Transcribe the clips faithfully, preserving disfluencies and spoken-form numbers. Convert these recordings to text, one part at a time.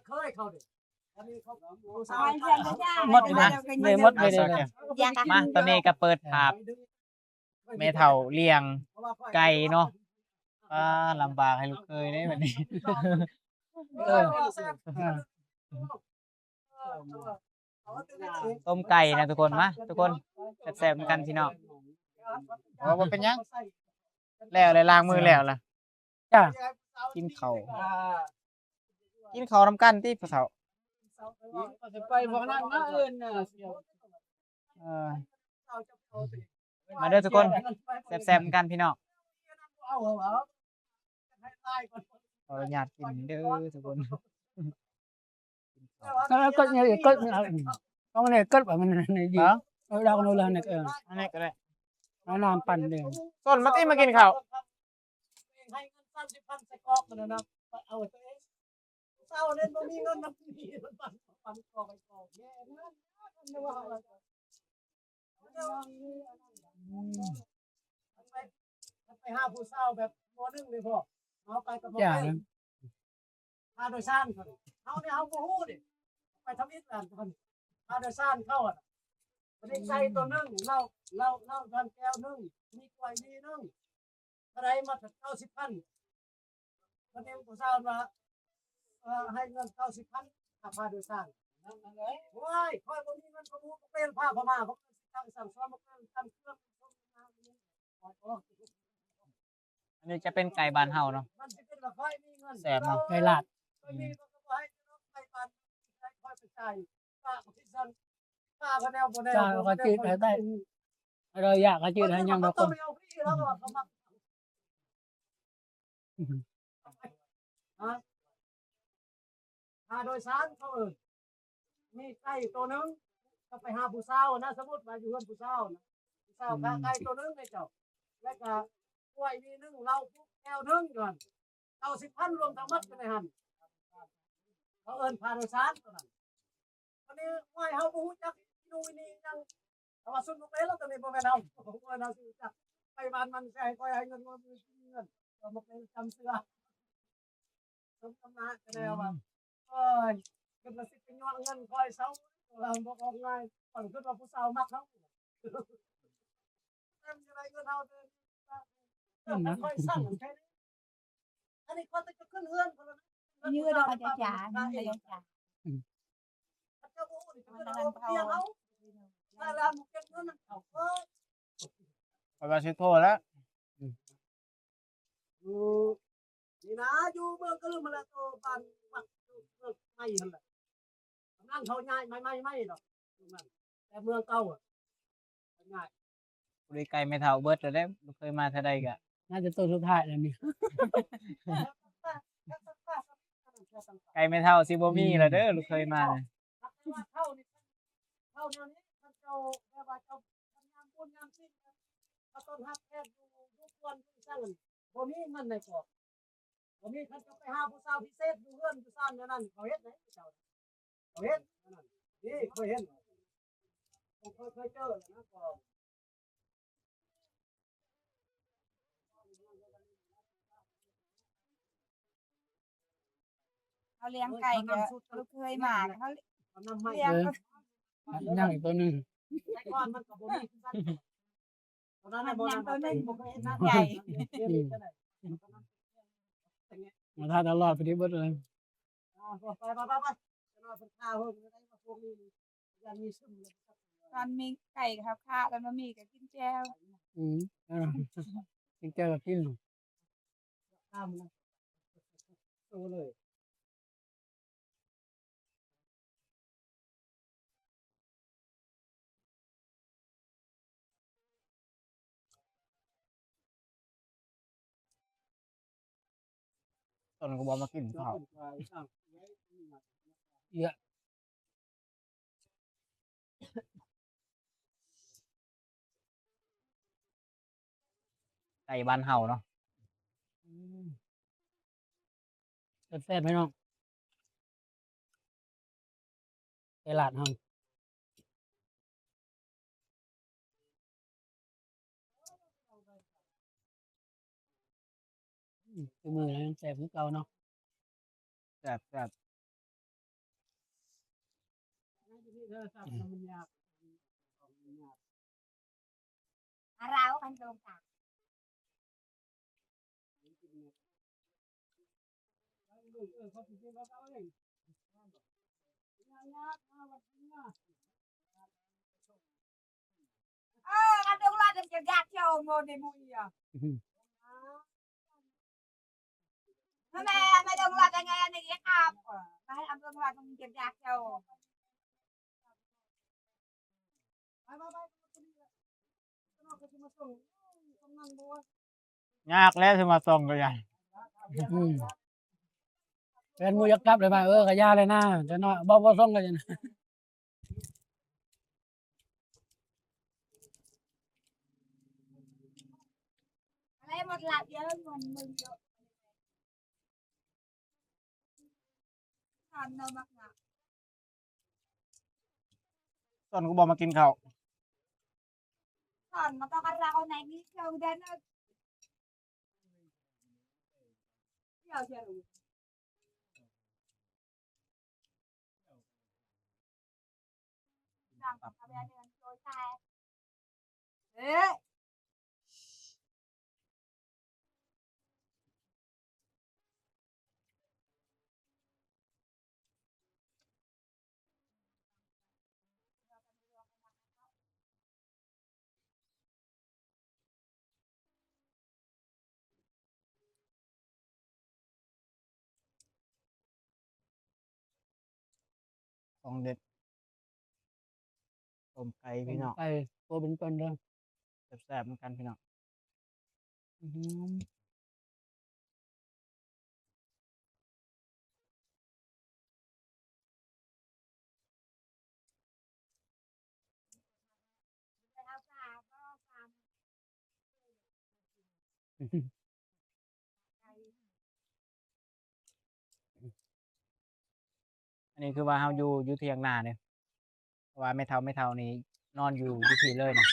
เคยเขาเด้ อันนี้เขา หมดนะ เลยหมดเลย มา ตอนนี้ก็เปิดภาพ แม่เฒ่าเลี้ยงไก่เนาะ อ่า ลำบากให้ลูกเขยเด้บัดนี้ เออ ต้มไก่นะทุกคน มา ทุกคน แซ่บๆนำกันพี่น้อง อ๋อ บ่เป็นหยัง แล้วเลย ล้างมือแล้วล่ะ จ้า กินข้าว กินข้าวนำกันติพ่อเฒ่า ไปบ่นั่นนะ เอิ้นน่ะ เออ มาเด้อทุกคน แซ่บๆนำกันพี่น้อง ขออนุญาตกินเด้อทุกคน เออ ก็เนี่ย ก็เนี่ย ก็เนี่ย ต้องเนี่ย ก็แบบมันเนี่ย ฮะ เออ เราก็เอาเลยเนี่ย เออ อันนี้ก็ได้ เอาน้ำปั่นเลย ต้นมาตี้มากินข้าว ให้เงินสามสิบพันใส่กรอกมันนะ เอาไว้ตัวเอง เศร้าเล่นบ่มีเงินนำ มีมันปั่น ปั่นกรอกไปกรอก แย่นะ มันว่าอะไร ไป ไปหาผู้สาวแบบ ม.หนึ่ง นี่พ่อ เอาไปกับ ม.หนึ่ง จ้า ค่าโดยสารเพิ่น เฮาเนี่ยเฮาบ่ฮู้เด้ ไปทำอิฐนั่นเพิ่น ค่าโดยสารเขาอะ บ่ได้ใส่ตัวหนึ่ง เหล้า เหล้า เหล้า เหล้า แก้วหนึ่ง มีกล้วยหวีหนึ่ง เท่าใด หมด เก้าสิบพัน เพิ่นยังผู้สาวว่า เอ่อ ให้เงิน เก้าสิบพัน ค่า ค่าโดยสาร โอ้ย ข้อยบ่มีเงิน ก็บ่ฮู้ ก็เป็นพาพม่า เขาก็สั่ง สั่งซ้อม มาสั่งเครื่อง อันนี้จะเป็นไก่บ้านเฮาเนาะ มันสิเป็นว่าข้อยมีเงิน แซ่บเนาะ ไก่ลาด ข้อยมี อืม ก็บ่ให้เนาะ ไก่บ้าน ไก่ข้อยไปใส่ ป้าก็คิดซั่น ป้าก็แนวบ่แนว จ้า ก็จืดให้ได้ เราอยากก็จืดให้ยังบ่ ต้ม เอาฟรีแล้วก็เขามัก อืม ฮะ ค่าโดยสารเขาเอิ้น มีไก่ตัวหนึ่ง ก็ไปหาผู้สาวนะ สมมุติว่าอยู่เฮือนผู้สาวนะ ผู้สาว อืม ค่าไก่ตัวหนึ่งให้เจ้า แล้วก็กล้วยหวีหนึ่ง เหล้าแก้วหนึ่ง อยู่หั่น เก้าสิบพัน รวมทั้งหมดอยู่ในหั่น เขาเอิ้นค่าโดยสารตัวนั้น อันนี้ห้อยเฮาบ่ฮู้จักอีหยัง แต่ว่าซุมลูกเอ้ย เราตัวนี้บ่แม่นเฮา บ่แม่นเฮาสิรู้จัก ไปบ้านมันสิให้ข้อยให้เงิน บ่มีเงิน ก็บ่เคยจำเชื่อ สมน้ำหน้าก็แล้วว่า อืม โอ้ย คิดว่าสิไปยั่วเงินข้อยเซา เราบ่ออกง่าย ข้อยคิดว่าผู้สาวมักเฮา เงินอะไรเงินเฮาเด้อ นั่นนะ ข้อยสั่งแค่นี้ อันนี้ข้อยจะขึ้นเฮือนพุ่นแล้วนะ ยืดเอาไปจ้า ยืดเอาไปจ้า อืม เขาเจ้าบ่ฮู้นี่ เขาเจ้าบ่ฮู้เตียงเฮา ถ้าเราบ่เก็บเงินนั่นเขาก็ ข้อยว่าสิโทรแล้ว อืม อยู่นี่นะ อยู่เมืองกะลืมมาแล้ว โตบ้านวัด อยู่เมืองใหม่หั่นแหละ กำลังเขาย้ายใหม่ๆๆดอก ตรงนั้น แต่เมืองเก่าอะ ย้าย บ่ได้ไกลแม่เฒ่าเบิดแล้วเด้ บ่เคยมาเท่าใดกะ น่าจะตัวสุดท้ายแล้วนี่ ไกลแม่เฒ่าสิบ่มีแล้วเด้อ ลูกเคยมานะ เท่านี้ เท่าแนวนี้ ท่านเจ้า แบบว่าเจ้า ยามบุญยามศีล เขาต้อนรับแขกอยู่ อยู่ควรอยู่สั่ง บ่มีเงินในกรอบ บ่มี คันจะไปหาผู้สาวพิเศษอยู่เฮือนอยู่ซานแนวนั้น เขาเฮ็ดไหนเจ้า เขาเฮ็ดอันนั้น นี่เคยเห็น ผมเคย เคยเจอแล้วนะ ก็ เขาเลี้ยงไก่ก็ลูกเคยมา เขา เอาน้ำไหม้ เลี้ยง เออ ก็ ยังอีกตัวหนึ่ง แต่ก่อนมันก็บ่มีคือกัน ตอนนั้นน่ะบ่ มันยังตัวหนึ่ง บ่เคยเห็นนะ ใหญ่ อืม มาทานตลอดพอดีเบิดเลย อ่า ไป ไป ไป ไป จะนอนเป็นข้าวเพิ่มจะได้มาพวกนี้ ยังมีซุ่มเลย ตอนมีไก่ขาวๆ ตอนบ่มีก็กินแจ่ว อืม อ่า กินแจ่วก็กิน ข้าวมันนะ โตเลย ตอนก็บอกมากินข้าว เยอะ ไก่บ้านเฮาเนาะ อืม แซ่บๆ พี่น้อง ไก่ลาดเฮา อืม คือมื้อนั้นยังแซ่บคือเก่าเนาะ แซ่บๆ Araw kan dong ka. Ah, kadong la dem jagat yo mo de mo iya. Mhm. Mama, mama dong la dem ya ni ikap. Mama dong la dem jagat yo. Bye bye bye. ยากแล้วสิมาส่องกันยัง อืม แฟนหมู่อยากกลับเลยมา เออ ก็อย่าเลยนะ จะน้อย บ่ บ่ส่งกันยัง อะไรหมดละ เดี๋ยวมันมึนเยอะ ทานเนอะมากนะ ตอนกูบอกมากินข้าว Son, matakarakaw na ini. Ikaw, Danag. Ikaw, Jerome. Lang, pagkabihan niya ng choy tayo. Eh! ของเด็ด ต้มไก่พี่น้อง ต้มไก่ ตัวเป็นๆ เด้อ แซ่บๆ เหมือนกันพี่น้อง อืม อันนี้คือว่าเฮาอยู่ อยู่เถียงนาเนี่ย เพราะว่าแม่เฒ่า แม่เฒ่านี่นอนอยู่ อยู่พี้เลยนะ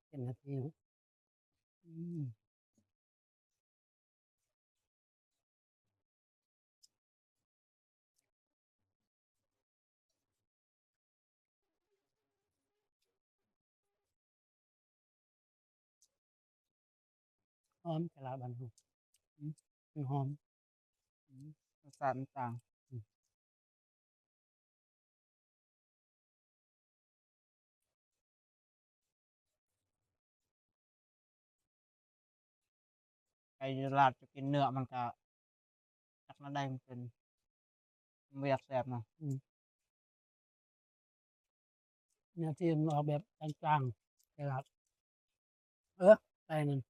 เป็นนาทีเนาะ อืม หอมสลัดบ้านเฮา อืม มันหอม อืม รสชาติมันต่าง อืม ไก่อยู่ตลาดจะกินเนื้อมันก็ จักแนวใดมันเป็น มันบ่อยากแซ่บเนาะ อืม เนื้อที่มันออกแบบจางๆ ตลาด เออ ไก่นั่น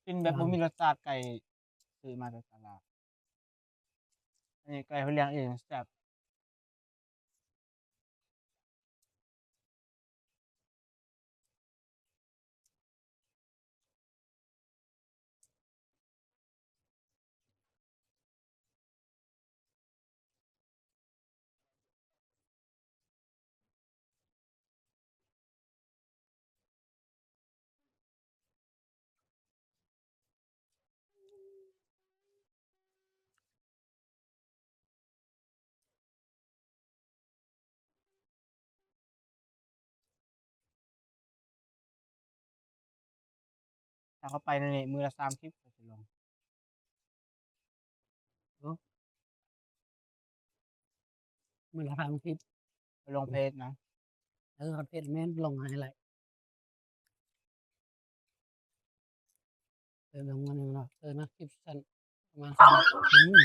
กินแบบ อ่า บ่มีรสชาติไก่ซื้อมาจากตลาด อันนี้ไก่เขาเลี้ยงเองแซ่บ ถ้าเขาไปในนี่มื้อละสามสิบก็สิลง เนาะ มื้อละสามสิบ ไปลงเพจนะ เออ เพจแม่นลงให้หลาย เออ ลงมาหนึ่งเนาะ เออ นะ คลิปสั้น ประมาณสาม อืม เ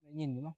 ได้ยินอยู่เนาะ